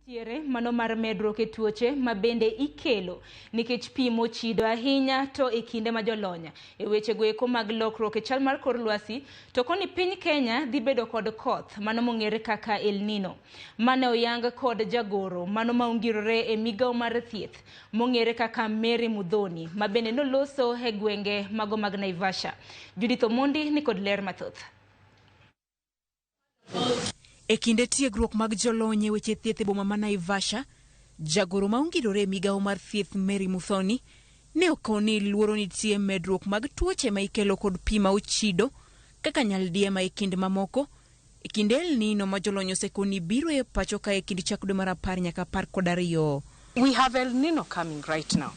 Nitiere mano mar medruok e tuoche ma bende ikelo nikech pi mochido ahinya to e kinde ma jolony e wechego eko mag lokruok e chal mar kor lwasi to koni piny Kenya dhi bedo kod koth mano mong'ere kaka El Nino. Mane oyang kod jagoro mano ma ongirore e migawo mar thieth mong'ere kaka Mary Muthoni ma bende noloso e gwenge mago mag Naivasha. Judith Omondi ni kod ler mathoth. E kinde tiegruok mag jolony e weche thieth e boma ma Naivasha, jagoro ma ongirore e migawo mar thieth Mary Muthoni ne okoni luoro nitie medruok mag tuoche ma ikelo kod pi ma ochido kaka nyaldiema e kind mamoko e kinde El Nino ma jolony osekoni biro e pacho ka e kind chak dwe mar 10 nyaka 12. We have El Nino coming right now.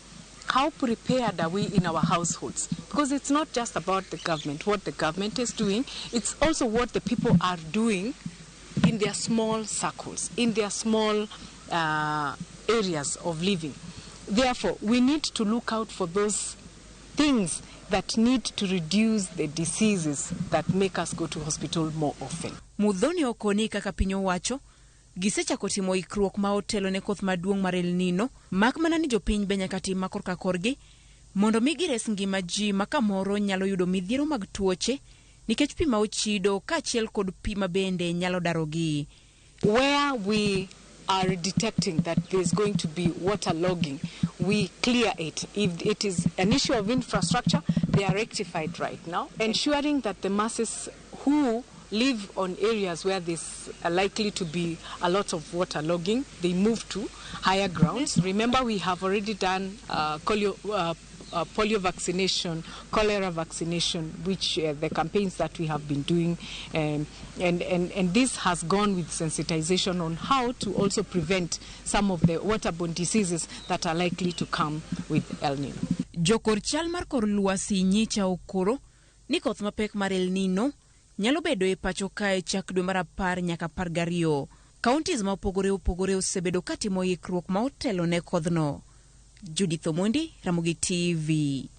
How prepared are we in our households? Because it's not just about the government, what the government is doing, it's also what the people are doing in their small circles, in their small areas of living. Therefore, we need to look out for those things that need to reduce the diseases that make us go to hospital more often. Muthoni okoni kaka piny owacho gisechako timo ikruok ma otelo ne koth maduong' mar El Nino, mak mana ni jopiny be nyaka tim ma korka korgi mondo mi gires ngima ji ma kamoro nyalo yudo midhiero mag tuoche nikech pi ma ochido kaachiel kod pi ma bende nyalo darogi. Where we are detecting that there's going to be water logging, we clear it. If it is an issue of infrastructure, they are rectified right now, ensuring that the masses who live on areas where there's likely to be a lot of water logging, they move to higher grounds. Remember, we have already done polio vaccination, cholera vaccination, which the campaigns that we have been doing, and this has gone with sensitization on how to also prevent some of the waterborne diseases that are likely to come with El Nino. Jokor chal mar kor lwasi nyicha okoro ni koth mapek mar El Nino nyalo bedo e pacho kae chak dwe mar 10 nyaka 12. Counties ma opogore opogore osebedo katimo ikruok ma otelo ne kodhno. Judith Omondi, Ramogi TV.